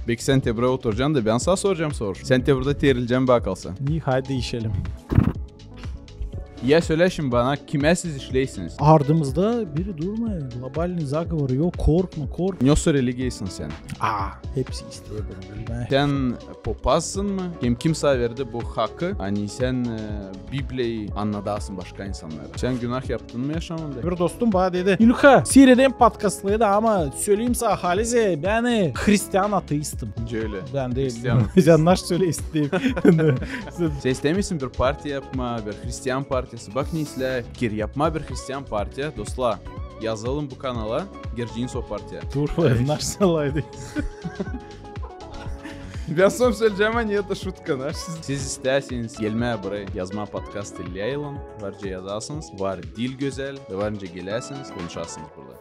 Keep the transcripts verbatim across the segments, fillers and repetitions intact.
Peki sän te burda oturacan da bän sana soracam soruş. Sän te burda terilecän bakarsın. İi, haydi işelim. Ya sölä şindi bana, kimä siz işleysiniz? Ardımızda biri durmêêr. Globalnıy zagovor yok, korkma, korkma. Ne sor religiyasın sän? Aa, hepsi isteer bunu bilmää. Sän popazsın mı? Kim, kim sana verdi bu hakı? Ani sän e, Bibliyayı annadasın başka insannara. Sän günah yaptın mı yaşamanda? Bir dostum bana dedi, İlka, siredärim podkastları da, ama söleyim sana halizdän, bän e, hristian ateistim. Nicä ölä? Bän diil. Hristian ateist. Sän nasıl söleysin deyim. Sän istämeersin bir partiya yapmaa, bir hristian partiyası. Bak ne islää fikir, yapmaa bir hristian partiya, dostlar. Yazılın bu kanala, gireceeniz o partiya. Dur, nasıl alaydı? Bän sän söleyecäm, ani это шутка, naş. Siz istärseniz gelmää burayı yazmaa podkast İlyaylän, var nicä yazarsınız, var Dilgözel, var nicä gelärsiniz, konuşarsınız burada.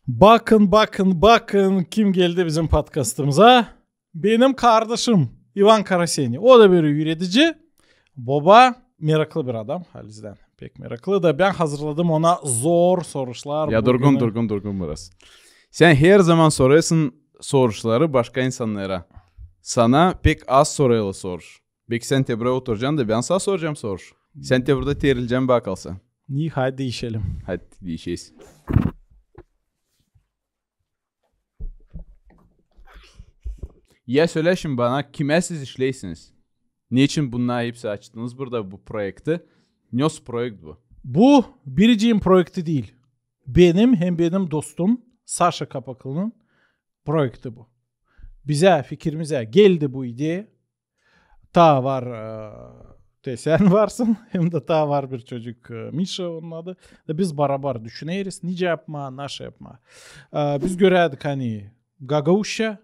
Bakın, bakın, bakın, kim geldi bizim podkastımıza. Benim kardaşım İvan Karaseni. O da bir üüredici. Boba, meraklı bir adam halizdän. Pek meraklı da bän hazırladım ona zor soruşlar. Ya durgun, durgun, durgun biraz. Sän her zaman sorêrsın soruşları başka insannara. Sana pek az sorêrlar soruş. Peki sän te burda oturacan da bän sana soracam soruş. Sän te burda terilecän bakarsın. İi, haydi işelim. Haydi işelim. Ya sölä şindi bana, kimä siz işleysiniz? Neçin bunnar hepsi açtınız burada bu proekti? Ne proekt bu? Bu biricik proekti diil. Benim hem benim dostum Saşa Kapakılının proekti bu. Bizä, fikirimizä geldi bu ideya. Taa var, e, te sän varsın, hem dä taa var bir çocuk, e, Mişa onun adı. Da biz barabar düşüneriz, nicä yapmaa, nasıl yapmaa. E, biz görärdik, ani gagauzça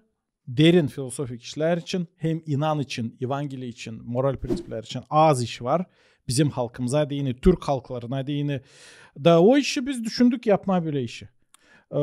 derin filosofik işlär için, hem inan için, evangeliya için, moral prinţiplär için az iş var. Bizim halkımıza deyni, türk halklarına deyni. Da o işi biz düşündük yapmaa bölä işi. E,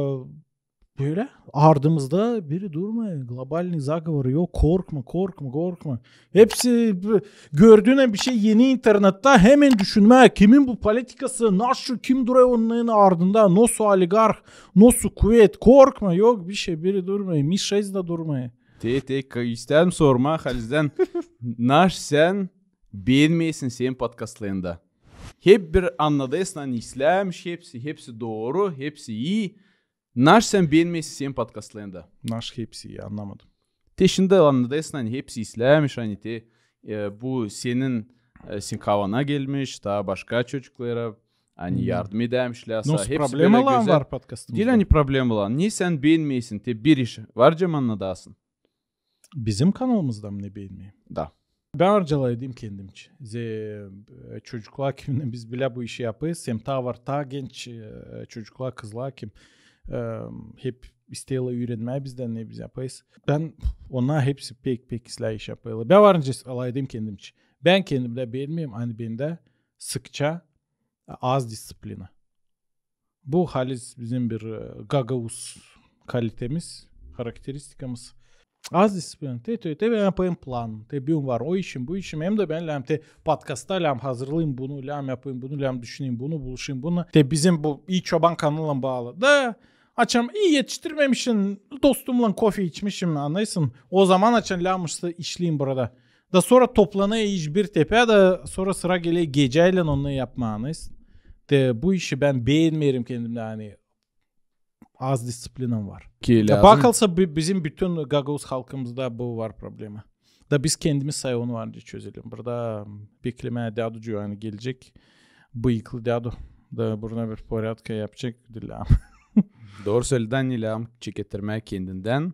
Bölä ardımızda biri durmêêr. Globalnıy zagovor yok. Korkma, korkma, korkma. Hepsi b-, gördüünän bir şey eni internettä, hemen düşünmää, kimin bu politikası, nasıl, kim durêr onnarın ardında, nasıl oligarh, nasıl kuvet, korkma, yok bir şey, biri durmêêr, Mişa da durmêêr. Te, te, ka-, isteerim sormaa halizdän, naş sän beenmeersin senin podkastlarında. Hep bir annadêrsın, ani isläämmiş hepsi, hepsi dooru, hepsi ii. Naş sän beenmeersin senin podkastlarında? Naş hepsi ii, annamadım. Te şindi annadêrsın, ani hepsi isläämmiş, ani te, e, bu senin, e, senin kafana gelmiş, taa başka çocuklara, ani yardım edämmiş lääsa. Nasıl hepsi problemalar var podkastımızda? Diil ani problemalar. Ne sän beenmeersin, te bir iş var nicä annadasın. Bizim kanalımızda mı ne beenmeerim? Da. Bän arcalaydım kendim için. Ze, e, çocuklar kiminän biz bilä bu işi yapêrız. Hem taa var taa genç, e, çocuklar, kızlar kim, e, hep isteerlär üürenmää bizdän, ne biz yapêrız. Bän, onnar hepsi pek, pek islää iş yapêrlar. Bän var nicä alaydım kendim için. Bän kendim dä beenmeerim, ani bendä sıkça az disţiplina. Bu haliz bizim bir, e, gagauz kalitemiz, harakteristikamız. Az disţiplina. Te, te, te bän yapêrım plan. Te büün var o işim, bu işim. Hem dä bän lääzım te podkasta lääzım hazırlayım bunu, lääzım yapayım bunu, lääzım düşüneyim bunu, buluşayım bununnan. Te bizim bu İi Çoban kanallan baalı. Da açan ii etiştirmemişin, dostumnan kofe içmişim, annêêrsın. O zaman açan lääzım işleyim burada. Da sora toplanêr iş bir tepä, da sora sıra geler gecäylän onu yapmaa, annêêrsın. Te bu işi bän beenmeerim kendimdä, ani az disţiplinam var. Ki lääzım. Bakılsa bi-, bizim bütün gagauz halkımızda bu var problema. Da biz kendimiz sayı onu var nicä çözelim. Burada beklemää däducu, ani gelecek bıyıklı dädu. Da burada bir porядka yapacek, diil lääzım. Dooru söledin, ani lääzım çeketirmää kendindän.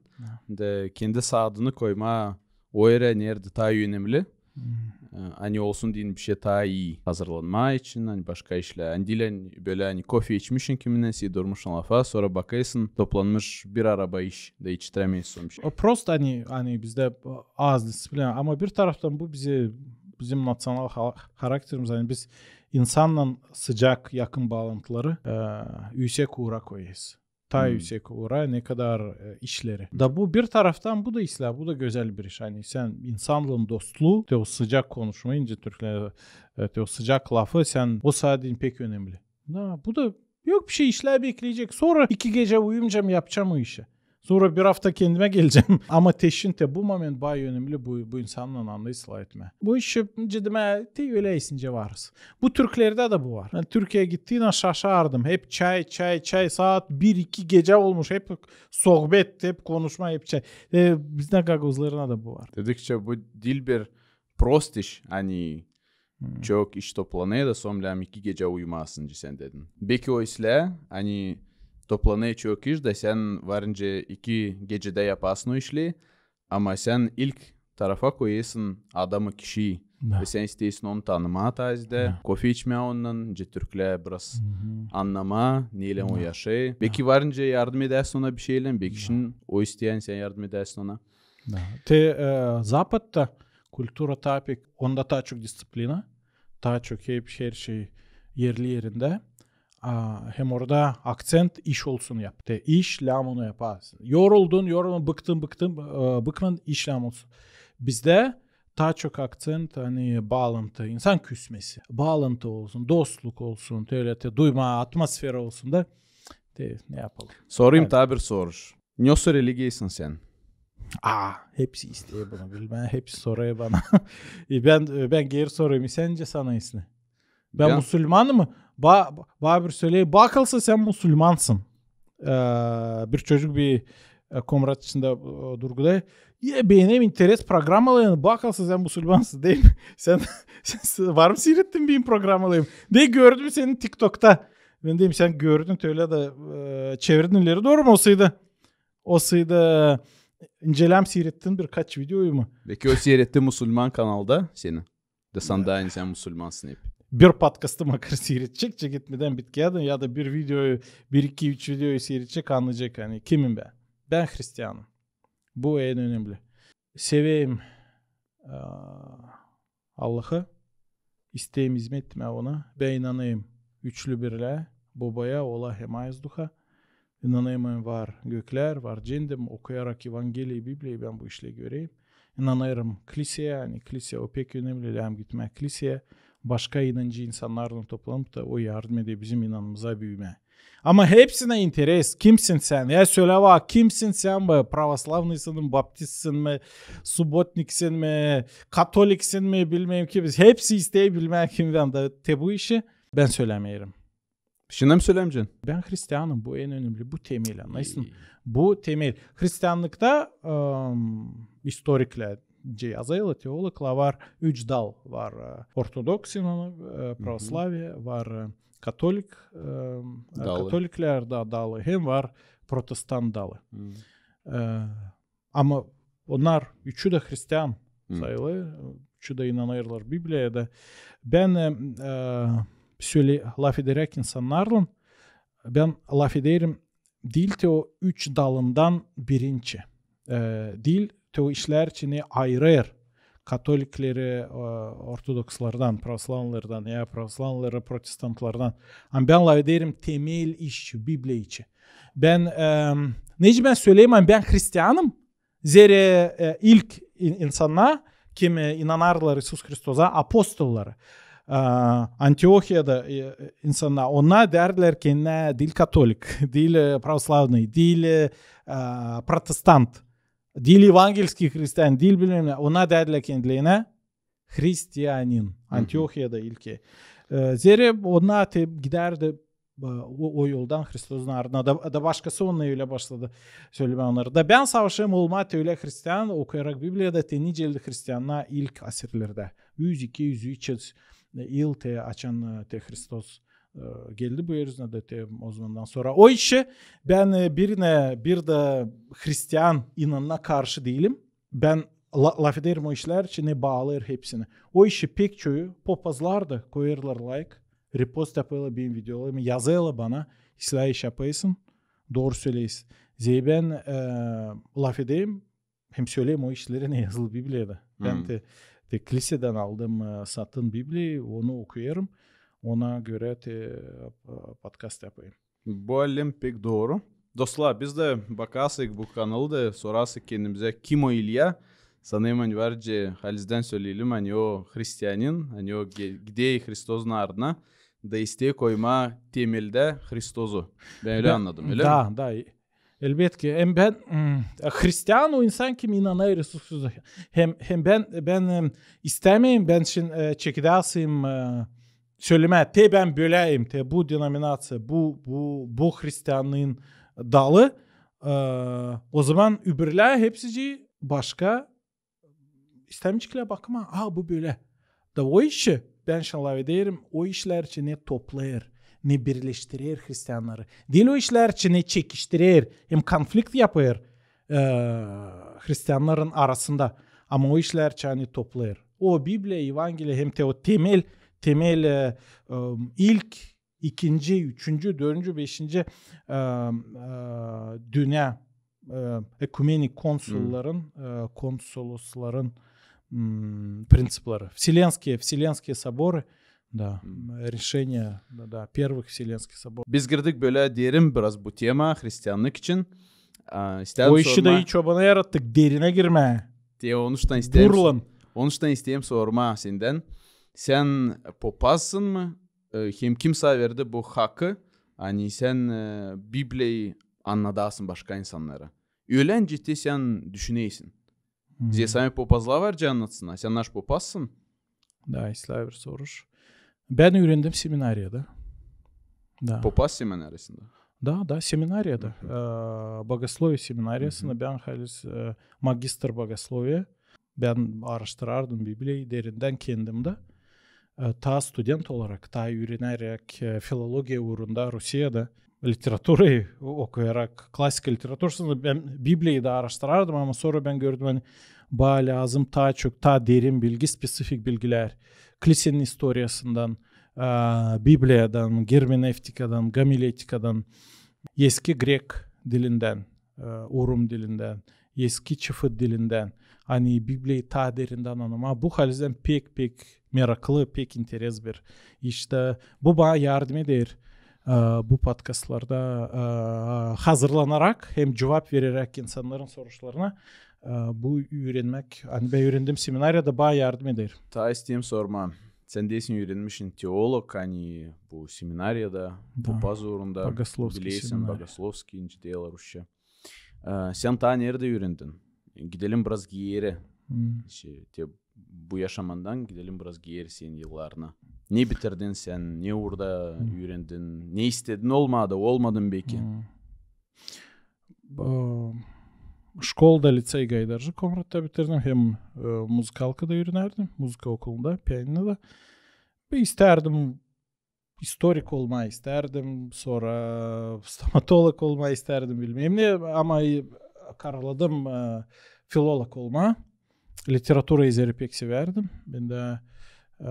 Da kendi adını koymaa o erä, neredä taa önemli. E, ani olsun deyni bir şey taa ii hazırlanmaa için, ani başka işlär. Ani diil, ani bölä, ani kofe içmişin kiminnän, sän durmuşsun lafa, sora bakêrsın, toplanmış bir araba iş, da etiştirämeersin bir şey. O prosta, ani, ani bizdä az disţiplina, ama bir taraftan bu bizi, bizim naţional ha-, harakterimiz, ani biz insannan sıcak, yakın baalantıları, e, üüsek uura koyêrız. Taa üüsek uura, ne kadar, e, işleri. Da bu bir taraftan bu da islää, bu da gözäl bir iş. Ani sän insanlan dostluğu, te o sıcak konuşmayı, nicä türklär, e, te o sıcak lafı, sän o saatin pek önemli. Da bu da Yok bir şey, işlää bekleyecek. Sora iki gecä uyumayacam, yapacam o işi. Sora bir afta kendimä gelecäm. Ama te şindi bu moment baa önemli bu, bu insannan annaş lafetmää. Bu işi ciddi demää, te ölä isince varız. Bu türklerdä dä bu var. Bän Türkiyeyä gittiynän şaşardım. Hep çay, çay, çay. Saat bir, iki gecä olmuş. Hep sohbet, hep konuşma, hep çay. E, bizdä gagauzlarda da bu var. Dedikçä bu diil bir prost iş, ani çok iş toplanêr da sora lääzım iki gecä uyumasın, sän dedin. Beki o işlää, ani toplanêr çok iş da sän var nicä iki gecedä yapasın o işleri, ama sän ilk tarafa koyêrsın adamı, kişiyi. Da. Ve sän isteersin onu tanımaa tazedä, kofe içmää ondan, nicä türklär biraz annamaa, neylän o yaşêêr. Beki var nicä yardım edärsin ona bir şeylän, beki şindi o isteer, ani sän yardım edärsin ona. Da. Te, e, Zapadta kultura taa pek, onda taa çok disţiplina, taa çok hep her şey erli erindä. A, hem orada akţent iş olsun yap. Te iş, lääzım onu yapasın. Yoruldun, yoruldun, bıktın, bıktın, e, bıkmadın, iş, lääzım olsun. Bizdä taa çok akţent, ani baalantı, insan küsmesin. Baalantı olsun, dostluk olsun, te ölä te duyma, atmosfera olsun da. Te ne yapalım? Sorayım taa bir soruş. Nesoy religiyaysın sän? A, hepsi isteer bunu bilmää, hepsi sorêr bana. E, bän, bän geeri sorêrım, sän nicä sanarsın? Bän musulmanım mı? Ba, ba, bir söleer, bakarsa sän musulmansın. E, bir çocuk bir, e, komrat içindä, e, durguda. E, benim interes programalarım, bakarsa sän musulmansın, deer. Sän, sän var mı siirettin benim programalarım? Deer, gördüm seni TikTokta. Bän deerim, sän gördün, te ölä dä, e, çevirdin ileri dooru mu? Olsaydı, olsaydı, incelää siirettin birkaç videoyu mu? Beki o siiretti musulman kanalda seni. Da sän dä ani sän musulmansın hep. Bir podkastı makar siiredecek, çeketmedän bitkiyädin, ya da bir videoyu, bir, iki, üç videoyu siiredecek, annayacek, ani kimim bän. Bän hristianım. Bu en önemli. Severim, e, Allahı, isteerim izmet etmää ona. Bän inanêrım Üçlü Birlää, Bobaya, Oola hem Ayaz Duha. İnanêrım, ani var göklär, var cennet. Okuyarak Evangeliyi, Bibliyayı, bän bu işleri görerim. İnanêrım kliseyä, ani kliseya o pek önemli, lääzım gitmää kliseyä. Başka inancı insannarlan toplanıp da o yardım eder bizim inanmamıza büümää. Ama hepsinä interes, kimsin sän? Ya sölä bana, kimsin sän bä? Pravoslavnıysın mı, baptistsin mi, subbotniksin mi, katoliksin mi, bilmeerim kim. Hepsi isteer bilmää kim bän da te bu işi. Bän sölämeerim. Şindi mi sölämeyecän? Bän hristianım, bu en önemli, bu temel, annêêrsın. Bu temel. Hristiannıkta, ımm, istoriklär, nicä yazêrlar, teologlar, var üç dal, var, e, ortodoks inanı, e, pravoslaviye, var, e, katolik, e, katoliklär da dalı, hem var protestant dalı. E, ama onnar üçü dä hristian sayılêr, üçü dä inanêrlar Bibliyaya da. Bän, e, e, sölä-, lafederäk insannarlan, bän lafederim diil te o üç dalından birinci. E, diil te o işlär için, ne ayırêr katolikleri, e, ortodokslardan, pravoslavnılardan ya pravoslavnıları protestantlardan. Ama bän lafederim temel iş, Bibliya için. Bän, e, nicä bän söleerim, ani bän hristianım, zerä, e, ilk in-, insannar, kim, e, inanardılar İisus Hristosa, apostolları. E, Antiohiyada, e, insannar, onnar deerdilär kendinä diil katolik, diil, e, pravoslavnıy, diil, e, e, protestant, diil evangelskiy hristian, diil bilmäm ne. Onnar deerdilär kendilerinä hristianin. Antiohiyada ilki. E, zerä onnar te gidärdi, e, o, o yoldan Hristozun ardına. Da, da başkası onnar ölä başladı sölemää onnarı. Da bän savaşêrım olmaa te ölä hristian, okuyarak Bibliyada, te nicä geldi hristiannar ilk asirlerdä. Üz, iki üz, üç üz yıl te açan, e, te Hristos, e, geldi bu erüzünä da te ozamandan sora. O işi bän, e, birinä, bir dä hristian inanına karşı diilim. Bän la-, lafederim o işlär için, ne baalêêr hepsini. O işi pek çoyu, popazlar da koyêrlar layk, repost yapêrlar benim videolarımı, yazêrlar bana, islää iş yapêrsın, dooru söleersin. Zerä bän, e, lafederim, hem söleerim o işleri, ne yazılı Bibliyada. Bän te, te klisedän aldım, e, satın Bibliyayı, onu okuyêrım. Ona görä te, e, podkast yapêrım. Bu alem pek dooru. Dostlar, biz dä bakasık bu kanalı da sorasık kendimizä, kim o İlya? Sanêrım, ani var nicä halizdän söleyelim, ani o hristianin, ani o ge-, gidey Hristozun ardına. da isteer koymaa temeldä Hristozu. Bän ölä annadım, ölä mi? Da, da. Elbetki. Hem bän, mm, hristian o insan, kim inanêr İisus Hristosa. Hem, hem bän, bän, em, istämeerim, bän şindi, e, çekidä asayım, e, sölemää, te bän böläyim, te bu denominaţiya, bu, bu, bu hristianlıın dalı, e, ozaman öbürlär hepsicii başka istämeyeceklär bakmaa, a, bu bölä. Da o işi, bän şindi lafederim, o işlär için, ne toplêêr, ne birleştirer hristiannarı. Diil o işlär için, ne çekiştirer, hem konflikt yapêr, e, hristiannarın arasında. Ama o işlär için, ani toplêêr. O Bibliya, Evangeliya hem te o temel, temel, e, e, ilk, ikinci, üçüncü, dördüncü, beşinci, e, e, dünnä, e, ekumenik konsulların, e, konsulosların, m, принципleri. Вселенские, Вселенские соборы, da, решения, da, da, первых Вселенских соборов. Biz girdik bölä derin biraz bu tema, hristiannık için. A, isteerim sormaa. O işi dä hiç o bana yarattık, derinä girmää. Te onuştan isteerim. Burlan. Onuştan isteerim sormaa sendän. Sän popazsın mı? E, hem kim sana verdi bu hakı, ani sän, e, Bibliyayı annadasın başka insannara? Ölä nicä te sän düşüneysin. Zerä sami popazlar var, nicä annatsın, a sän naş popazsın? Da, islää bir soruş. Bän üürendim seminariyada. Da. Popaz seminariyasında? Da, da, seminariyada. E, bogosloviye seminariyasında bän halis, e, magistr bogosloviye. Bän aaraştırardım Bibliyayı derindän kendim dä. E, taa student olarak, taa üüreneräk, e, filologiya uurunda Rusiyada, literaturayı o-, okuyarak, klasika literaturasını, bän Bibliyayı da aaraştırardım, ama sora bän gördüm, ani bana lääzım taa çok, taa derin bilgi, spesifik bilgilär. Kilisenin istoriyasından, e, Bibliyadan, germenevtikadan, gomiletikadan, eski grek dilindän, e, o rum dilindän, eski çifit dilindän, ani Bibliyayı taa derindän annamaa. Bu halizdän pek, pek meraklı, pek interes bir iş. Da bu bana yardım eder, e, bu podkastlarda, e, hazırlanarak hem cuvap vereräk insannarın soruşlarına, e, bu üürenmäk, ani bän üürendim seminariyada, bana yardım eder. Taa isteerim sormaa. Sän deyäsin, üürenmişsin teolog, ani bu seminariyada, da, popaz uurunda, bogoslovskiy seminariya. Bogoslovskiy, nicä deerlär rusça. E, sän taa neredä üürendin? Gidelim biraz geeri. Şey, te, bu yaşamandan gidelim biraz geeri senin yıllarına. Ne bitirdin sän, ne uurda üürendin, ne istedin olmaa da, olmadın beki. E, şkolada, lisey Gaydarcı Komratta bitirdim, hem, e, muzikalkada üürenärdim, muzıka okulunda, pianinoda. Bän istärdim istorik olmaa, istärdim, sora stomatolog olmaa istärdim, bilmeerim ne, ama, e, kararladım, e, filolog olmaa. Literaturayı zerä pek sevärdim. Bendä, e,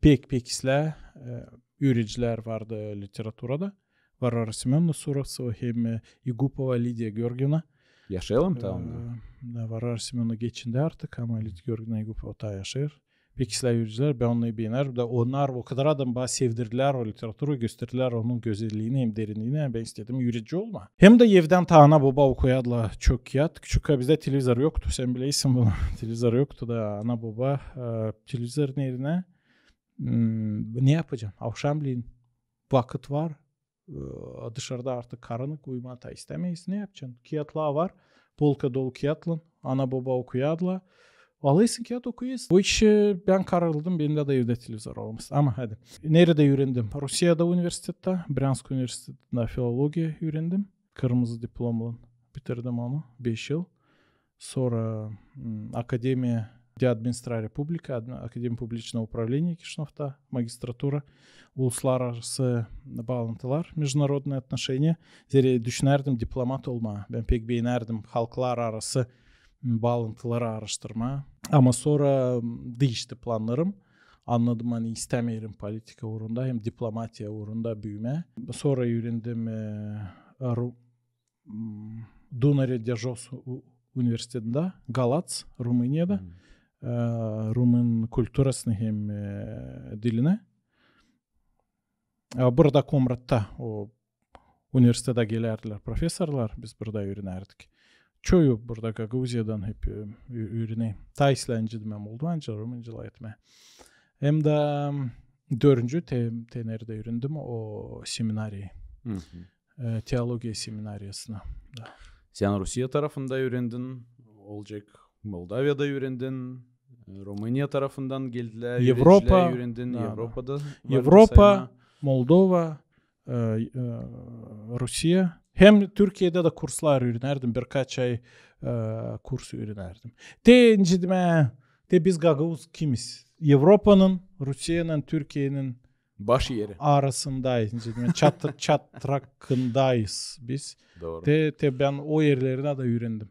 pek, pek islää, e, üüredicilär vardı literaturada. Varvara Semönovna Surovtseva hem, e, Egupova Lidiya Georgievna. Yaşêêrlar mı taa? E, da, Varvara Semönovna geçindi artık, ama Lidiya Georgievna Egupova taa yaşêêr. Pek islää üüredicilär, bän onnarı beenärdim. Da onnar o kadar da bana sevdirdilär o literaturayı, gösterdilär onun gözelliini hem derinliini. Bän istedim üüredici olmaa. Hem dä evdän taa ana-boba okuyardılar çok kiyat. Küçükkän bizdä televizor yoktu, sän bilersin bunu. Televizor yoktu da ana-boba, e, televizorun erinä, m, ne yapacan? Avşamleyin vakıt var, e, dışarıda artık karannık, uyumaa taa istämeersin. Ne yapacan? Kiyatlar var, polka dolu kiyatlan, ana-boba okuyardılar. Alêrsın kiyat, okuyêrsın. O iş, e, bän kararladım, bendä dä evdä televizor olmasın. Ama hadi. Neredä üürendim? Rusiyada universitettä, Bryansk universitetindä filologiya üürendim. Kırmızı diplomlan bitirdim onu, beş yıl. Sora, m, Академия для администрации республики, адми-, Академия публичного управления Кишинёвта, magistratura, uluslararası baalantılar, международные отношения. Zerä düşünärdim diplomat olmaa. Bän pek beenärdim halklararası, m, baalantıları aaraştırmaa. Ama sora, m, diişti plannarım. Annadım, ani istämeerim politika uurunda hem diplomatiya uurunda büümää. Sora üürendim, e, Ru-, m, Dunăre de Jos u-, universitetindä, Galaţ, Rumıniyada, e, rumın kulturasını hem, e, dilini. E, burada Komratta o universitetä gelärdilär profesorlar, biz burada üürenärdik. Çoyu burada Gagauziyadan hep, e, ü-, üürenä. Taa islää nicä dä Moldovanca, Rumınca lafetmää. Hem dä, m, Dördüncü te, te neredä üürendim o seminariyayı. E, teologiya seminariyasına. Da. Sän Rusiya tarafında üürendin, olacek Moldaviyada üürendin, e, Rumıniya tarafından geldilär, Evropa, üürendin, da, da. Evropada. Evropa, Moldova, e, e, Rusiya. Hem Türkiyedä dä kurslar üürenärdim, birkaç ay, e, kurs üürenärdim. Te, nicä demää, te biz gagauz kimiz? Evropanın, Rusiyanın, Türkiyenin baş eri arasındayız, nicä demää, çat, çatrakındayız biz. Dooru. Te, te bän o erlerinä dä üürendim.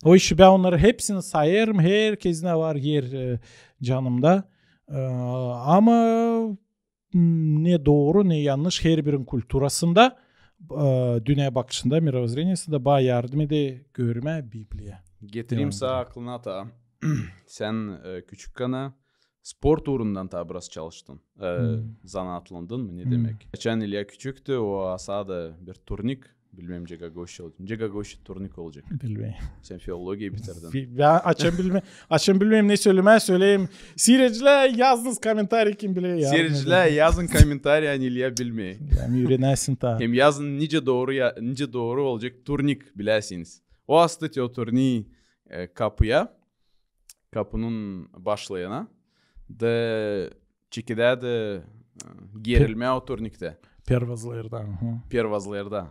O işi bän onnarı hepsini sayêrım, herkezinä var er, e, canımda. E, ama m, ne dooru, ne yannış, herbirin kulturasında, e, dünnä bakışında, mirovozreniyasında bana yardım eder görmää Bibliya. Getireyim sa aklına ta. Sän, e, küçükkän sport uurundan ta biraz çalıştın. E, zanaatlandın mı, ne demäk? Açan İlya küçüktü, o asa da bir turnik, bilmeerim, nicä gagauzça olacek. Nicä gagauzça turnik olacek? Bilmeerim. Sän filologiya bitirdin. Bi-, bän açan bilmeerim, açan bilmeerim ne sölemää, söleyim. Siiredicilär, yazınız komentariya, kim biler. Siiredicilär, yazın komentariya, ani İlya bilmeer. Hem üürenäsin ta. Hem yazın nicä dooru, ya, nicä dooru olacek turnik, biläsiniz. O astı te o turniyi, e, kapuya, kapunun başlayana. Da çekedärdi, e, gerilmää o turniktä. Pervazlarda, aha. Pervazlarda.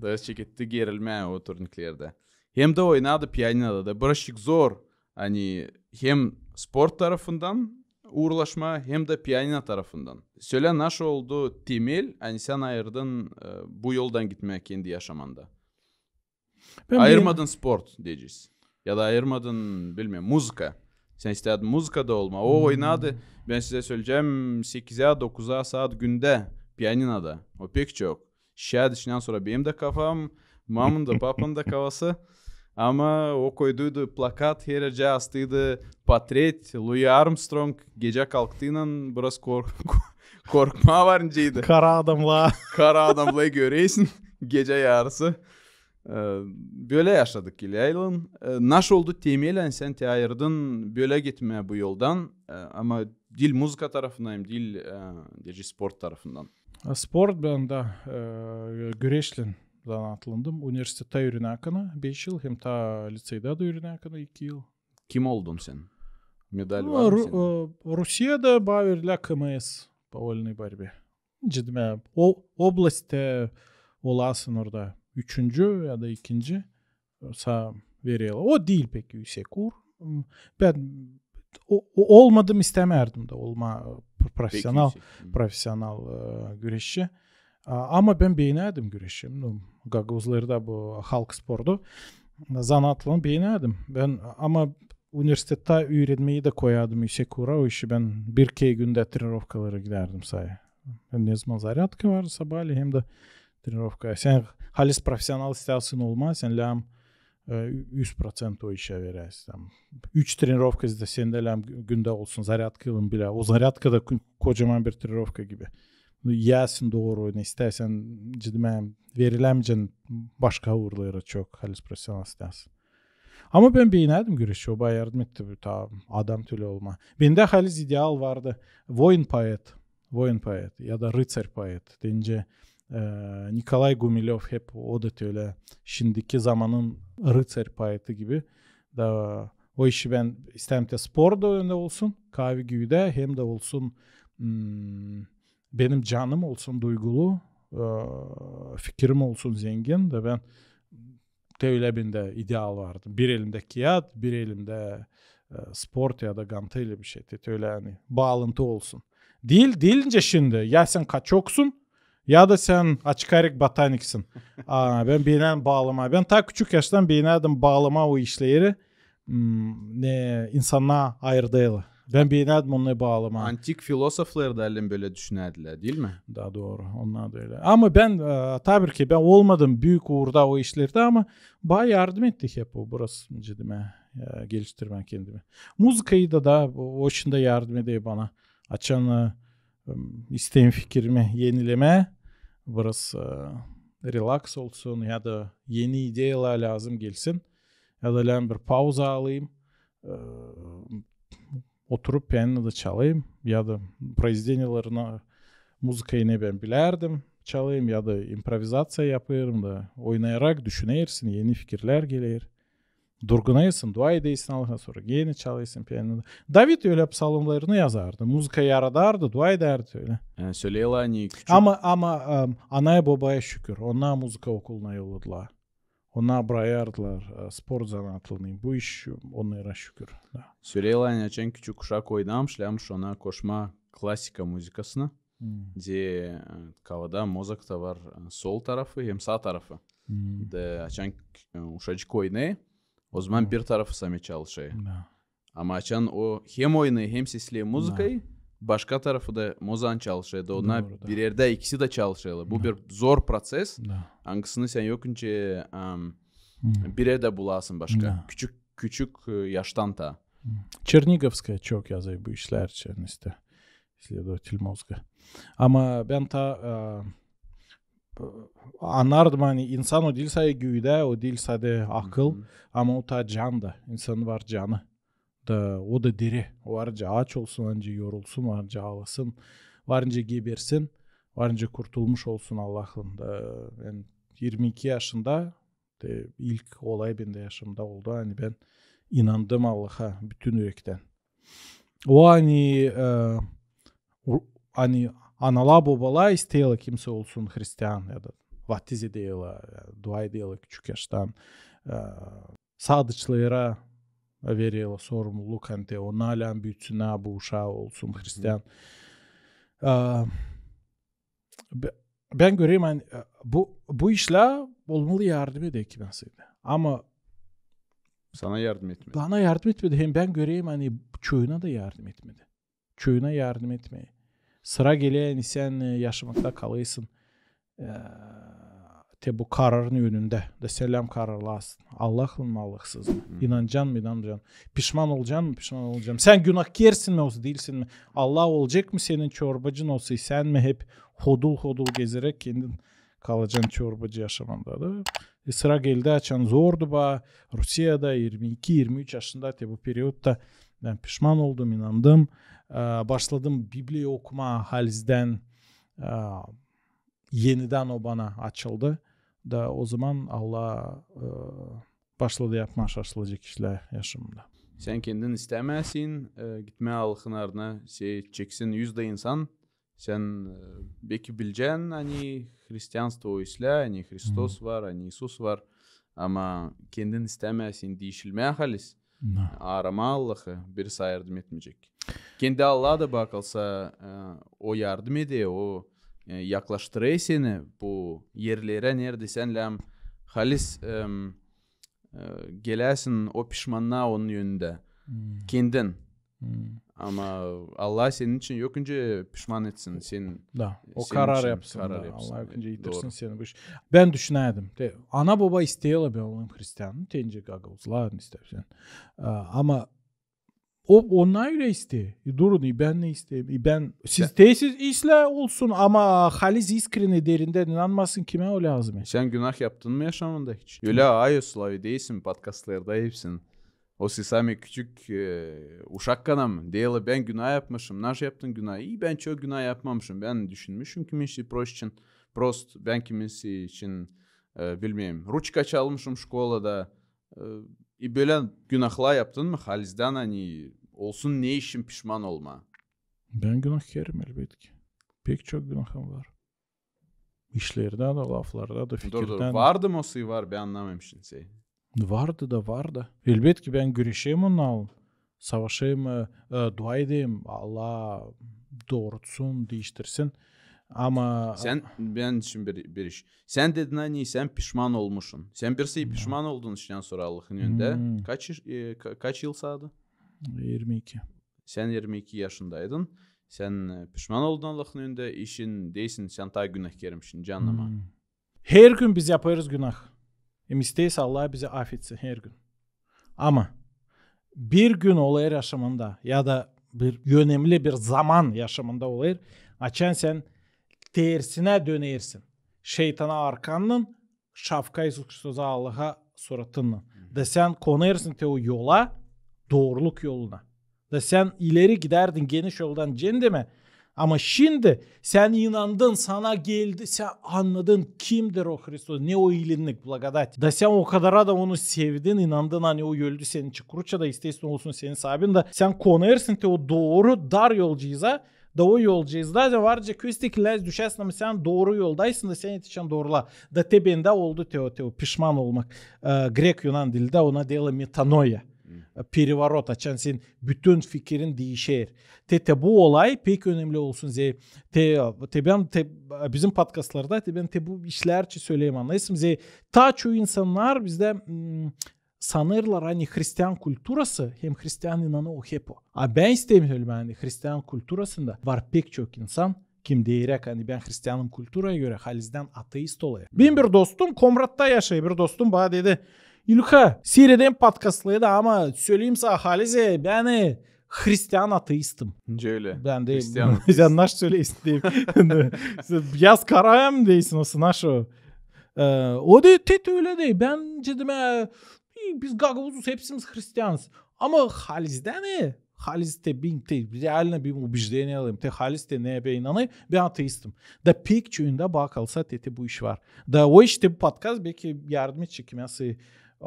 Da çeketti gerilmää o turniklerdä. Hem dä oynadı pianinoda da. Birazçık zor, ani hem sport tarafından uurlaşmaa, hem dä pianino tarafından. Sölä, naşey oldu temel, ani sän ayırdın, e, bu yoldan gitmää kendi yaşamanda? Ayırmadın sport deyecez. Ya da ayırmadın, bilmeerim, muzıka. Sän istädin muzıkada olmaa. O oynadı. Bän sizä söleyecäm, sekizä, dokuza saat gündä pianinoda. O pek çok. Şişärdi şindän sora benim dä kafam, mamanın da, papanın da kafası. Ama o koyduydu plakat, her erdä astıydı portret Louis Armstrong. Gecä kalktıynan biraz kork-, korkmaa var nicäydi. Kara adamnı. Kara adamnı göräsin gecä yarısı. E, bölä yaşadık İlyaylan. E, naşey oldu temel, ani sän te ayırdın bölä gitmää bu yoldan. E, ama diil muzıka tarafından, hem diil, e, deyecez, sport tarafından. E, sport bän dä, e, güreşlän zanaatlandım. Universitetä üürenäkana beş yıl, hem ta liţeyda da üürenäkana iki yıl. Kim oldun sän? Medal var mı sendä? Rusiyada bana verdilär K M S по вольной борьбе. Cidden, o oblastta olasın orada üçüncü ya da ikinci, sa vererlär. O diil pek üüsek uur. Bän o, o, olmadım, istämärdim dä olmaa profesional, profesional, e, güreşçi. A, ama bän beenärdim güreşi. Nu, gagauzlarda bu halk sportu. Zanaatlanı beenärdim. Bän, ama universitetä üürenmeyi dä koyardım üüsek uura. O işi bän bir kerä gündä trenirovkalara gidärdim sahi. Ne zaman zarядка var sabaalän hem dä trenirovka. Sän halis profesional istäsin olmaa, sän lääzım, e, üz proţent o işä verersin. Üç trenirovka da sendä lääzım gündä olsun, zarядкаylan bilä. O zarядка da ko-, kocaman bir trenirovka gibi. Yeersin dooru, ne istärsän, cidden, verilämeyecän başka uurlara çok, halis profesional istäsin. Ama bän beenärdim güreşi, o bana yardım etti, bu ta adam tölä olmaa. Bendä halis ideal vardı. Воин-поэт, воин-поэт ya da рыцарь-поэт deyni, e, Nikolay Gumilev hep o da tölä şindiki zamanın рыцарь-поeti gibi. Da o işi bän istäm te sport da öndä olsun, kaavi giydä, hem dä olsun, mm, benim canım olsun duygulu, e, fikirim olsun zengin, da bän te ölä bendä ideal vardı. Bir elimdä kiyat, bir elimdä, e, sport ya da ganteli bir şey. Te, te ölä, ani baalantı olsun. Diil, diil nicä şindi. Ya sän kaçoksun, ya da sän oçkarik botaniksin. A, bän beenärdim baalamaa. Bän ta küçük yaştan beenärdim baalamaa o işleri. Mm, ne insannar ayırêrlar. Bän beenärdim onnarı baalamaa. Antik filosoflar da halizdän bölä düşünärdilär, diil mi? Da, dooru, onnar da ölä. Ama bän, e, tabii ki, bän olmadım büük uurda o işlerdä, ama bana yardım etti hep o, biraz, cidden, e, geliştirmää kendimi. Muzıkayı da, da o, o işindä yardım eder bana. Açan, e, m, isteerim fikirimi enilemää, biraz, e, relaks olsun ya da eni ideyalar lääzım gelsin. Ya da lääzım bir pauza alayım, e, oturup pianinoda çalayım, ya da произведениелерini, muzıkayı ne bän bilärdim çalayım, ya da improvizaţiya yapêrım da, oynayarak düşünersin, eni fikirlär geler. Durgunêrsın, dua edeysin Allaha, sora genä çalêrsın pianinoda. David ölä psalmlarını yazardı, muzıka yaradardı, dua edärdi ölä. Yani söleerlär, ani küçük Ama, ama em, anaya bobaya şükür, onnar muzıka okuluna yolladılar. Onnar brakêrdılar e, sport zanaatlını. Bu iş onnara şükür. Da. Söleerlär, ani açan küçük uşak oynamış, lääzım ona koşmaa klasika muzıkasına. Hmm, De e, kafada mozgada var e, sol tarafı hem saa tarafı. hmm, De açan e, uşacık oynêêr, o zaman Hı. bir tarafı sami çalışêr. Da. Ama açan o hem oynêêr hem sesleer muzıkayı, başka tarafı da mozgan çalışêr. Da onnar Dooru da. bir erdä ikisi dä çalışêrlar. Bu Da. bir zor proţes. Da. Angısını sän yok nicä em, Hmm. bir erdä bulasın başka. Da. Küçük, küçük e, yaştan taa. Черниговская çok yazêr bu işlär için, işte, исследователь мозга. Ama bän taa e, annardım, ani insan o diil sade güüdä, o diil sade akıl, Hı hı. ama o taa can da, insanın var canı. Da o da diri. O var nicä aç olsun, var nicä yorulsun, var nicä aalasın, var nicä gebersin, var nicä kurtulmuş olsun Allahın. Da bän irmi iki yaşında, de ilk olay bendä yaşamda oldu, ani bän inandım Allaha bütün ürektän. O ani e, u- ani analar bobalar isteerlär kimsey olsun hristian ya da vatiz ederlär, dua ederlär küçük yaştan. E, sadıçlara vererlär sorumluluk, ani te onnar lääzım büütsün, ani bu uşaa olsun hristian. E, be- bän görerim, ani e, bu, bu işlär olmalı yardım eder kimseyä. Ama Sana yardım etmedi. Bana yardım etmedi. Hem bän görerim, ani çoyuna da yardım etmedi. Çoyuna yardım etmeer. Sıra geler, ani sän e, yaşamakta kalêrsın e, te bu kararın önündä. Da sän lääzım kararlasın. Allahın mı, Allahsız mı? Hı hı. İnanacan mı, inanacan mı? Pişman olacan mı, pişman olacan mı? Sän günahkersin mi, osa diilsin mi? Allah olacek mı senin çorbacın, osa sän mi hep hodul-hodul gezeräk kendin kalacan çorbacı yaşamanda da. E, sıra geldi, açan zordu ba, Rusiyada irmi iki, irmi üç yaşında, te bu periodta bän pişman oldum, inandım. E, başladım Bibliya okumaa halizdän, e, enidän o bana açıldı. Da o zaman Allah e, başladı yapmaa şaşılacek işlär yaşamımda. Sän kendin istämärsin e, gitmää Allahın ardına, seni çeksin üz dä insan. Sän e, beki bilecän, ani hristianstvo islää, ani Hristos var, ani İisus var. Ama kendin istämärsin diişilmää halis. Da. Aaramaa Allahı, birisi yardım etmeyecek. Kendi Allahı da bakılsa e, o yardım eder, o e, yaklaştırêr seni bu erlerä, neredä sän lääzım halis em, e, geläsin o pişmannaa onun önündä. Hmm, Kendin. hmm. Ama Allah senin için yok nicä pişman etsin. Sen Da, o senin karar için yapsın. karar Da. yapsın. Allah yok nicä itirsin Doğru. seni bu iş. Bän düşünärdim. Te, ana boba isteerlär, bän olayım hristian. Te nicä gagauzlar, ne istärsän. E, ama o, onnar ölä isteer. E, durun, e, bän ne isteerim? E, bän, siz Sän- tesis islää olsun, ama halis iskreni derindän inanmasın, kimä o lääzım? Sän günah yaptın mı yaşamında hiç? Ölä ayo slavı deysin, podkastlarda hepsin. O sami küçük e, uşak kanam, deerlär, bän günah yapmışım. Naşey yaptın günah? İi, bän çok günah yapmamışım. Bän düşünmüşüm kimisi prost için. Prost, bän kimisi için, e, bilmeerim, ruçka çalmışım şkolada. E, i bölä günahlar yaptın mı halizdän, ani olsun ne için pişman olmaa? Bän günahkerim, elbetki. Pek çok günahım var. İşlerdä dä, laflarda da, fikirdä Dur, dur. dä. Vardı mı o sıy var, bän annamêêrım şindi seni. Vardı da, vardı. Elbetki, bän güreşerim onunnan. Savaşêrım, e, e, dua ederim. Allah doorutsun, diiştirsin. Ama Sän, bän şindi bir, bir iş. Sän dedin, ani sän pişman olmuşsun. Sän bir sıy pişman oldun iştän sora Allahın önündä. Hmm. Kaç, iş- e, ka- kaç yıl saadı? İrmi iki. Sän irmi iki yaşındaydın. Sän e, pişman oldun Allahın önündä, işin deysin, sän taa günahkerim şindi, cehennema. Hmm. Hergün biz yapêrız günah. Hem isteeriz Allah bizi afetsin hergün. Ama bir gün olêr yaşamında ya da bir önemli bir zaman yaşamında olêr, açan sän tersinä dönersin. Şeytana arkannan, şafka İisus Hristosa, Allaha suratınnan. Da sän konêrsın te o yola, dooruluk yoluna. Da sän ileri gidärdin geniş yoldan cendeme. Ama şindi sän inandın, sana geldi, sän annadın, kimdir o Hristos, ne o ilinnik, blagodat. Da sän o kadar da onu sevdin, inandın, ani o öldü senin için kruçta, da isteersin olsun senin saabin, da sän konêrsın te o dooru dar yolcayıza, da o yolcayızda da varca köstekilär düşärsän, ama sän dooru yoldaysın, da sän etişän doorulaa. Da te bendä oldu te o, te o pişman olmak. E, grek-yunan dildä ona deerlär metanoia. E, perevorot, açan senin bütün fikirin diişer. Te, te bu olay pek önemli olsun, zey. Te, te bän, te, bizim podkastlarda te bän te bu işlär için söleyim, annêêrsın, zey. Taa çoyu insannar bizdä, m, sanêrlar, ani hristian kulturası hem hristian inanı o hep o. A bän isteerim söleyim, ani hristian kulturasında var pek çok insan, kim deerecek, ani bän hristianım kulturaya görä, halizdän ateist olêr. Benim bir dostum, Komratta yaşêêr, bir dostum bana dedi, İlka, siiredäm podkastları da, ama söleyim sana, halizdän bän hristian ateistim. Nicä ölä? Bän dä hristian ateist. Sän nasıl söleersin deyim. Biraz karayım deysin, o nasıl o. E, o da te, te ölä deyil. Bän dedim, e, biz gagauzuz, hepsimiz hristianız. Ama halizdän ne? Haliz te, bän te, realno bän убеждение alayım. Te haliz te ne bän inanêr, bän ateistim. Da pek çoyunda, bana kalsa, te, te bu iş var. Da o iş te bu podkast beki yardım edecek kimseyä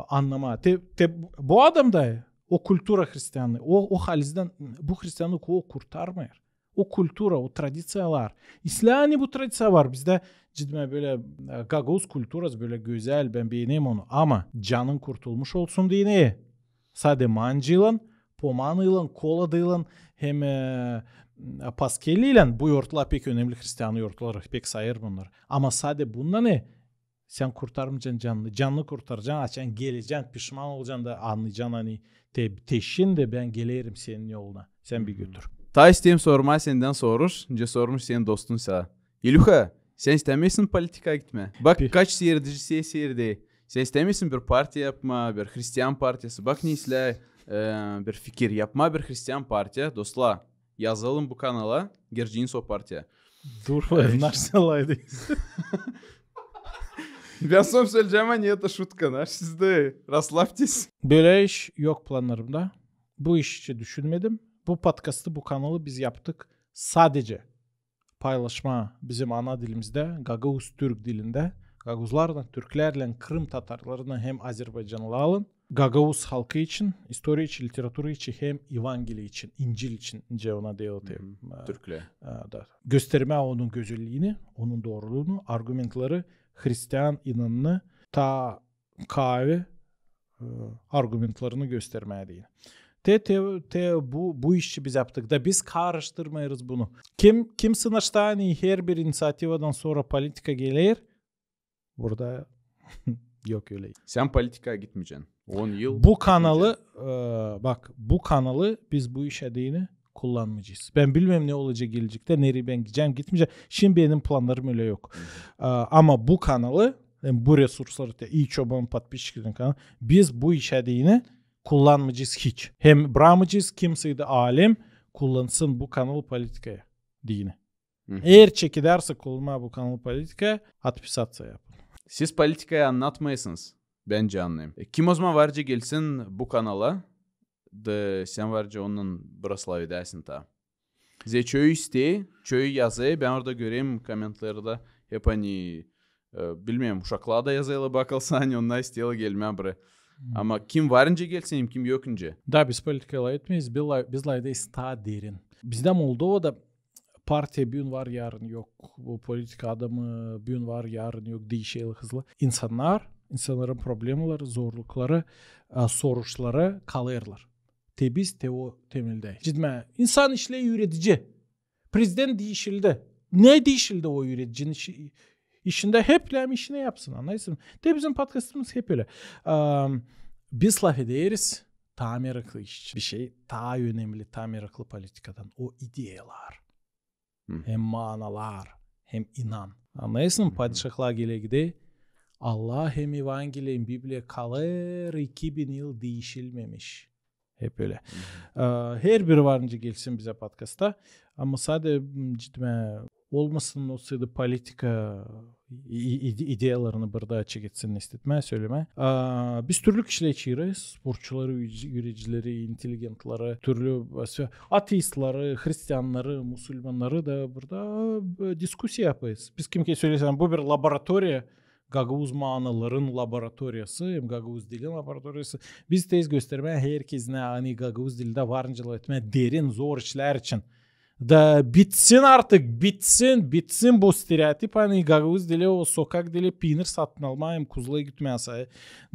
annamaa. Te, te bu adam da o kultura hristianı, o, o halizdän, bu hristianlık o kurtarmêêr. O kultura, o tradiţiyalar. İslää ani bu tradiţiya var. Bizdä cidden bölä, e, gagauz kulturası bölä gözäl, bän beenerim onu. Ama canın kurtulmuş olsun deyni. Sade mancıylan, pomanıylan, koladıylan hem, e, paskelliylän, bu yortlar pek önemli hristian yortları, pek sayêrım onnarı. Ama sade bundan ne? Sän kurtarmayacan canını. Canını kurtaracan, açan gelecän, pişman olacan da annayacan, ani te, te şindi bän gelerim senin yoluna. Sän beni götür. Taa isteerim sormaa sendän soruş, nicä sormuş senin dostun sana. İlka, sän istämeersin politikaya gitmää? Bak, kaç siirdici seni siiredär. Sän istämeersin bir partiya yapmaa, bir hristian partiyası. Bak, ne islää, e, bir fikir yapmaa, bir hristian partiya. Dostlar, yazılın bu kanala, girciniz o partiya. Dur, nasıl alaydı? Bän sora söleyecäm, ani это шутка, naş sizdä, расслабьтесь. Bölä iş yok plannarımda. Bu iş için düşünmedim. Bu podkastı, bu kanalı biz yaptık sadece paylaşmaa bizim ana dilimizdä, gagauz-türk dilindä, gagauzlarlan, türklärlän, krımtatarlarlan hem azerbaycanlılarlan. Gagauz halkı için, istoriya için, literatura için hem Evangeliya için, İncil için, nicä ona deerlär. Türklär. E, da. Göstermää onun gözellini, onun dooruluunu, argumentleri, hristian inanını, taa kaavi, e, argumentlerini göstermää deyni. Te, te, te bu, bu iş için biz yaptık. Da biz karıştırmêêrız bunu. Kim, kim sınaştı, ani herbir iniţiativadan sora politika geler, burada yok ölä. Sän politikaya gitmeyecän. On yıl. Bu kanalı, e, bak, bu kanalı biz bu işä deyni kullanmayacez. Bän bilmeerim, ne olacek gelecektä, nereyi bän gidecäm, gitmeyecäm. Şindi benim plannarım ölä yok. E, ama bu kanalı, hem bu resursları, te, İi Çoban, podpisçiklerin kanalı, biz bu işä deyni kullanmayacez hiç. Hem brakmayacez kimsey dä, alem kullansın bu kanalı politikaya deyni. Eer çekedersä kullanmaa bu kanalı politikaya, отписаться yapın. Siz politikayı annatmêêrsınız, bän annêêrım. E, kim ozaman var nicä gelsin bu kanala, da sän var nicä onunnan biraz lafedäsin taa. Zerä çoyu isteer, çoyu yazêr, bän orada görerim komentarlarda hep, ani, e, bilmeerim, uşaklar da yazêrlar, bakılsa, ani onnar isteerlär gelmää buraya. Ama kim var nicä gelsin, kim yok nicä. Da biz politikayı lafetmeeriz, biz la-, biz lafederiz taa derin. Bizdä Moldovada partiya büün var, yarın yok. Bu politika adamı büün var, yarın yok, diişer hızlı. İnsannar, insannarın problemaları, zorlukları, e, soruşları kalêrlar. Te biz te o temeldä. Cidden, insan işleer üredici. Prezident diişildi. Ne diişildi o üreticinin işi-, işindä? Hep lääm işini yapsın, annêêrsın. Te bizim podkastımız hep ölä. Am, biz lafederiz taa meraklı iş için. Bir şey taa önemli, taa meraklı politikadan. O ideyalar. Hem manalar, hem inan. Annêêrsın, padişahlar geler gider. Allah hem Evangeliya, hem Bibliya kalêr iki bin yıl diişilmemiş. Hep ölä. E, herbiri var nicä gelsin bizä podkasta. Ama sade, m, cidden olmasın olsaydı politika i-, i-, ideyalarını burada açık etsin, istetmää, sölemää. Aa, biz türlü kişilär çaarêrız, sportçuları, üürecileri, inteligentleri, türlü, e, ateistleri, hristiannarı, musulmannarı da burada, e, diskusiya yapêrız. Biz kimseyä sölersän, bu bir laboratoriya, gagauz maanaların laboratoriyası, hem gagauz dilin laboratoriyası. Biz isteeriz göstermää herkezinä, ani gagauz dildä var nicä lafetmää derin, zor işlär için. Da bitsin artık, bitsin, bitsin bu stereotip, ani gagauz dili o sokak dili, piinir satın almaa hem kuzlara gitmää sa-,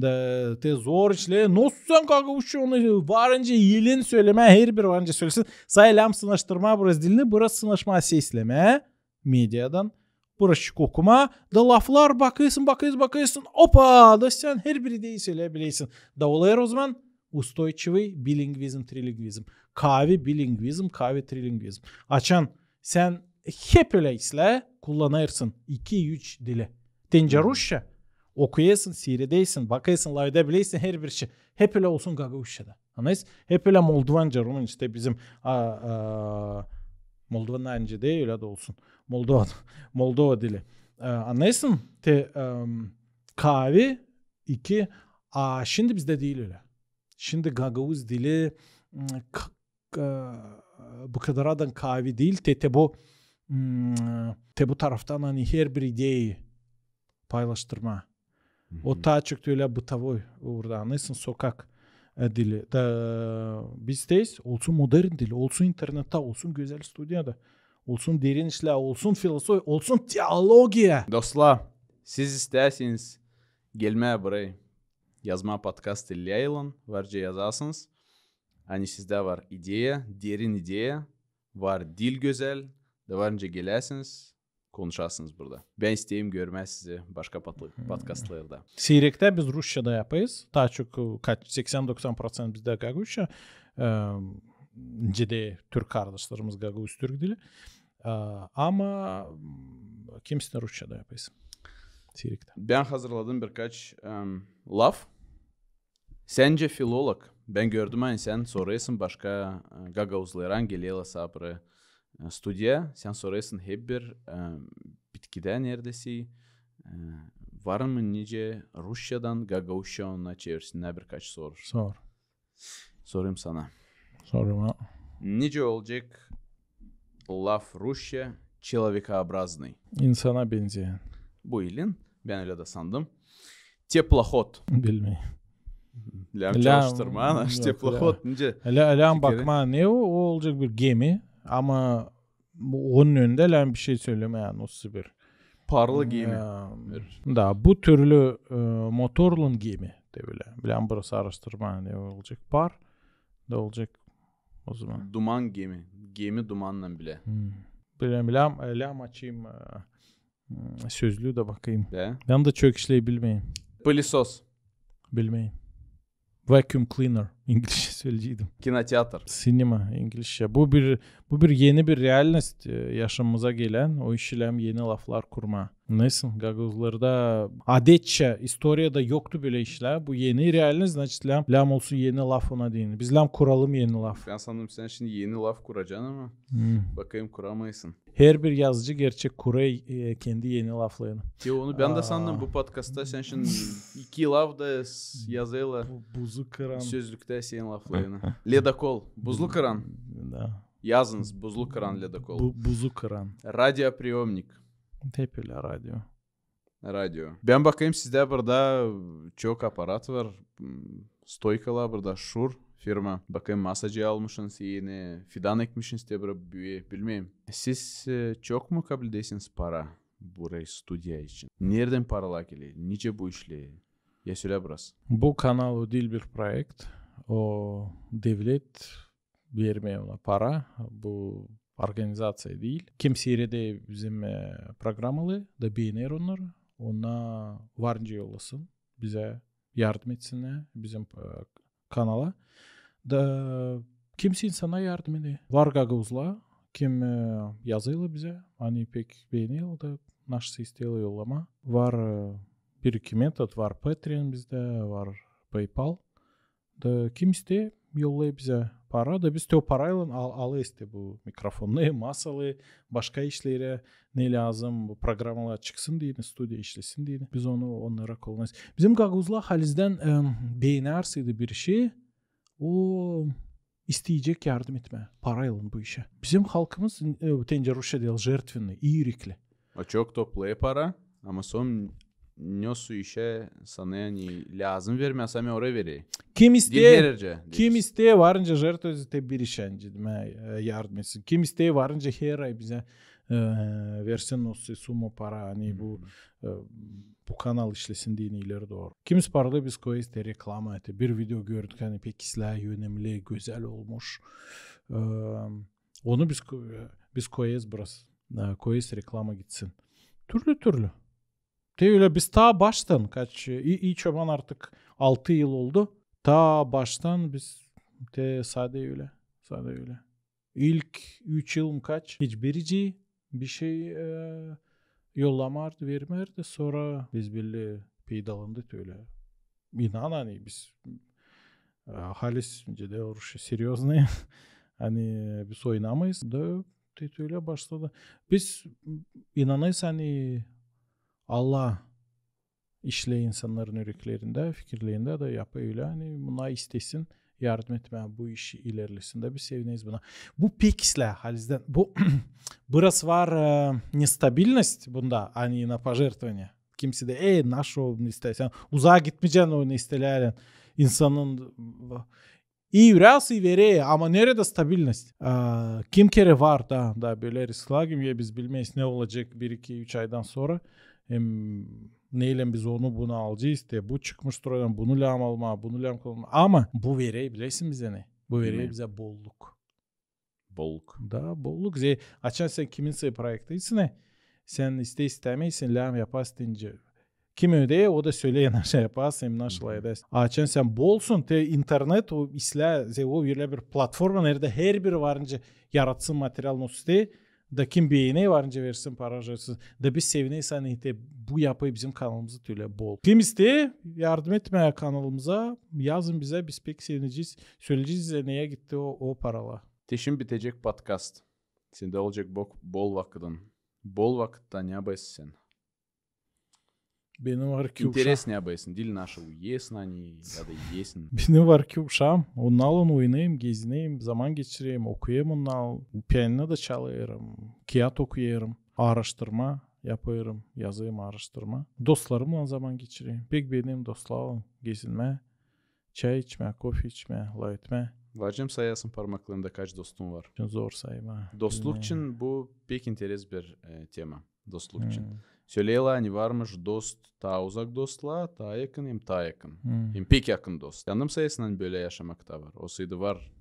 da te zor işlär. Nasıl sän gagauzça onu var nicä elin sölemää, herbiri var nicä sölesin. Sa lääm sınaştırmaa biraz dilini, biraz sınaşmaa seslemää mediadan. Buraşık okumaa, da laflar bakêrsın, bakêrsın, bakêrsın, opa, da sän herbir ideyi söleyebilersin. Da olêr ozaman ustoyçıvıy bilingvizm, trilingvizm. Kaavi bilingvizm, kaavi trilingvizm. Açan sän hep ölä islää kullanêrsın iki-üç dili. Te nicä rusça, okuyêrsın, siiredêrsin, bakêrsın, lafedebilersin herbir şey. Hep ölä olsun gagauzça da. Annêêrsın? Hep ölä moldovanca, rumunca, işte bizim, a, a, moldovanca diil, ölä dä olsun. Moldova, Moldova dili. E, annêêrsın? Te, em, kaavi iki, a şindi bizdä diil ölä. Şindi gagauz dili, m, k-, k-, bu kadaradan kaavi diil, te, te bu, m, te bu taraftan, ani herbir ideyi paylaştırmaa. O taa çok ölä bıtovoy uurda, annêêrsın, sokak, e, dili. Da biz isteeriz, olsun modern dil, olsun internettä, olsun gözäl studiyada, olsun derin işlär, olsun filosofiya, olsun teologiya. Dostlar, siz istärseniz gelmää burayı, yazmaa podkast İlya ile, var nicä yazasınız. Ani sizdä var ideya, derin ideya, var dil gözäl, da var nicä geläsiniz, konuşasınız burada. Bän isteerim görmää sizi başka pod-, podkastlarda. Siirektä biz rusçada yapêrız. Taa çok, e, kaç, seksän-doksan proţent bizdä gagauzça. E, nicä dä türk kardaşlarımız gagauz türk dili. E, ama, m, kimsini rusçada yapêrız. Siirektä. Bän hazırladım birkaç, em, laf. Sän nicä filolog, bän gördüm, ani sän sorêrsın başka, e, gagauzlardan, gelelär sa burayı, e, studiyaya, sän sorêrsın hep bir, e, bitkidä neredäsä, e, var mı nicä rusçadan gagauzça ona çevirsin, birkaç soru. Sor. Sorêrım sana. Sorma. Nicä olacek laf rusça человекообразный? İnsana benzeyen. Bu ilin, bän ölä dä sandım. Теплоход. Bilmeerim. Lääm çalıştırmaa, naş teplоход, nicä? Lääm bakmaa, ne o, o olacek bir gemi, ama bu, onun önündä lääm bir şey sölemää, yani, o sibir. Parlı gemi. E, da, bu türlü, e, motorlun gemi, te bilä. Bilmeerim, burası araştırma, ne olacek, par, da olacek ozaman. Duman gemi. Gemi dumannaan bilä. Hmm. Bilmeerim, lääm, e, lääm açayım, e, m, sözlüü da bakayım. Da. Bän dä çok işleri bilmeerim. Пылесос. Bilmeerim. Vacuum cleaner, inglizçä söleyeceydim. Kinoteatr. Sinema, inglizçä. Bu bir, bu bir eni bir realnost, e, yaşamamıza gelän, o işlär eni laflar kurmaa. Neysä, gagauzlarda adetçä, istoriyada yoktu bölä işlär. Bu eni realnost, значит, lääm, lääm olsun eni laf ona deyni. Biz lääm kuralım eni laf. Bän sandım, sän şindi eni laf kuracan, ama bakayım, kuramêêrsın. Herbir yazıcı gerçek kurêr, e, kendi eni laflarını. Te onu bän dä sandım, bu podkastta sän şindi iki laf da s-, yazêrlar. Bu, buzu kıran. Sözlüktä senin laflarını. Ledokol. Buzlu kıran. Da. Yazınız, buzlu kıran, ledokol. Bu, buzu kıran. Радиоприёмник. Hep ölä radio. Radio. Bän bakayım, sizdä burada çok aparat var. M, stoykalar burada, Şur firma. Bakayım, masacı almışsınız eni, fidan ekmişsiniz te burada, büyüyä, bilmeerim. Siz, e, çok mu kabledäsiniz para burayı studiya için? Neredän paralar geler? Nicä bu işleer? Ya sölä biraz. Bu kanal o diil bir proekt. O devlet vermeer ona para. Bu organizaţiya diil. Kim siiredä bizim, e, programaları da beener onnarı, ona var nicä yollasın. Bizä yardım etsinnär, bizim, e, kanala. Da kimsä insana yardım eder. Var gagauzlar, kim, e, yazêrlar bizä, ani pek beenerlär da, naşey isteerlär yollamaa. Var, e, bir-iki metod, var Patreon bizdä, var PayPal. Da kim isteer, yollêêr bizä para da biz te o paraylan al-, alêrız te bu mikrofonnarı, masaları, başka işleri, ne lääzım, bu programalar çıksın deyni, studiya işlesin deyni. Biz onu onnara kollanêrız. Bizim gagauzlar halizdän, em, beenärseydi bir işi, o isteyecek yardım etmää paraylan bu işä. Bizim halkımız, e, te nicä rusça deer, жертвенный, iirekli. O çok toplêêr para, ama son ne su işä sana, ani lääzım vermää, sami orayı verer. Kim isteer, kim isteer varınca жертвовать te bir işä, ani, e, yardım etsin. Kim isteer varınca her ay bizä, e, versin o su-, suma para, ani bu, e, bu kanal işlesin deyni ileri dooru. Kimisi paralêêr, biz koyêrız te reklama, te bir video gördük, ani pek islää, önemli, gözäl olmuş. E, onu biz ko-, biz koyêrız biraz, e, koyêrız reklama gitsin. Türlü-türlü. Te ölä biz taa baştan, kaç, i-, i çoban artık altı yıl oldu. Taa baştan biz te sade ölä, sade ölä. İlk üç yıl mı kaç, hiç biricii bir şey, e, yollamêêrdı, vermêêrdi. Sora biz bölä peydalandık ölä. İnan, ani biz, e, halis, nicä deer rusça, серьёзный. Ani biz oynamêêrız. Da te ölä başladı. Biz inanêrız, ani Allah işleer insannarın üreklerindä, fikirlerindä da yapêr ölä, ani bunnar istesin yardım etmää, bu iş ilerlesin da biz sevineriz buna. Bu pek islää halizdän. Bu biraz var, e, нестабильность bunda, ani на пожертвование. Kimisi deer, e, naşo ne isteer, sän uzaa gitmeyecän o ne isteerlän. İnsanın İi ürää, i verer, ama neredä stabilnost? A, kim kerä var da, da bölä risklar, kim ya biz bilmeeriz, ne olacek bir, iki, üç aydan sora. Hem neylän biz onu, bunu alacez, te bu çıkmış stroydan, bunu lääzım almaa, bunu lääzım kullanmaa. Ama bu verer, bilersin bizä ne? Bu verer bizä bolluk. Bolluk. Da, bolluk. Zerä, açan sän kiminsä proektaysan, sän iste-istämeersin, lääzım yapasın deyni. Kim ödeer, o da söleer, naşey yapasın, hem naşey edärsän. Açan sän bolsun, te internet, o islää, zerä o ölä bir platforma, neredä herbiri varınca yaratsın material, ne isteer. Da kim beener, varınca versin para, harcasın. Da biz sevineriz, ani te bu yapêr bizim kanalımızı te ölä bol. Kim isteer yardım etmää kanalımıza, yazın bizä, biz pek sevinecez. Söleyecez sizä, neyä gitti o, o paralar. Te şindi bitecek podkast. Sendä olacek bo-, bol vakıdın. Bol vakıtta ne yapêrsın sän? Benim var iki uşaam. İnteres ne yapêrsın? Diil naşey üyesin, ani ya da üyesin. Benim var iki uşaam. Onnarlan oynêêrım, gezinerim, zaman geçirerim, okuyêrım onnarlan. Pianino da çalêrım, kiyat okuyêrım, aaraştırma yapêrım, yazêrım aaraştırma. Dostlarımnan zaman geçirerim. Pek beenerim dostlarlan gezinmää. Çay içmää, kofe içmää, lafetmää. Var nicä sayasın parmaklarında kaç dostun var? Zor saymaa. Dostluk için bu pek interes bir, e, tema. Dostluk için. Söleerlär, ani varmış dost, taa uzak dostlar, taa yakın hem taa yakın. Hem pek yakın dost. Kendim sayasın, ani bölä yaşamak taa var. Osaydı var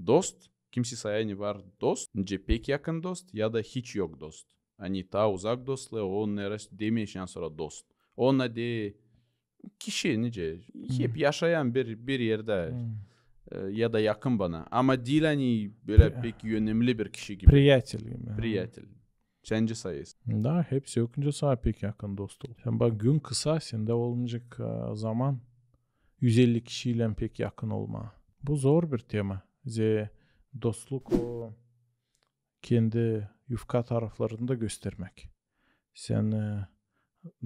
dost, kimsi sayêr, ani var dost, nicä pek yakın dost ya da hiç yok dost. Ani taa uzak dostlar, o ne ras-, demeer şindän sora dost. O ne de kişi, nicä, hep yaşayan bir, bir erdä, e, ya da yakın bana. Ama diil, ani bölä pek önemli bir kişi gibi. Приятель gibi. Приятель. Sän nicä sayêrsın? Da, hepsi yok nicä saa pek yakın dost ol. Sän bak, gün kısa, sendä olmayacek, e, zaman üz elli kişiylän pek yakın olmaa. Bu zor bir tema. Zerä dostluk o kendi yufka taraflarını da göstermäk. Sän, e,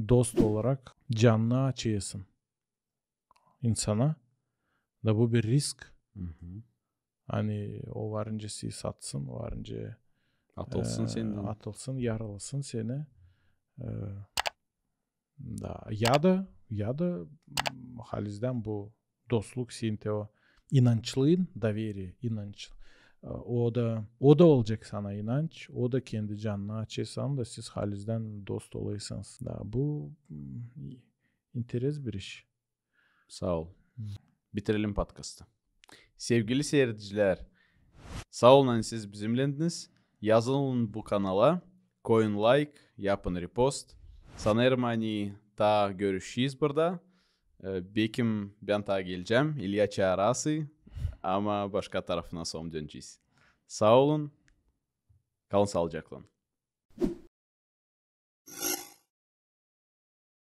dost olarak canını açêrsın insana. Da bu bir risk. Ani o varınca seni satsın, o varınca, e, atılsın sendän, atılsın, yaralasın seni. E, da, ya da, ya da, m, halizdän bu dostluk, senin te o inançlıın, доверие, inanç. E, o da, o da olacek sana inanç, o da kendi canını açêr sana da siz halizdän dost olêrsınız. Da bu, m, interes bir iş. Saa ol. Bitirelim podkastı. Sevgili seyredicilär, saa olun, ani siz bizimlendiniz. Yazılın bu kanala, koyun layk, yapın repost. Sanêrım, ani taa görüşecez burada. E, bekim bän taa gelecäm, İlya çaarasın, ama başka tarafına sora dönecez. Saa olun, kalın saalıcaklan.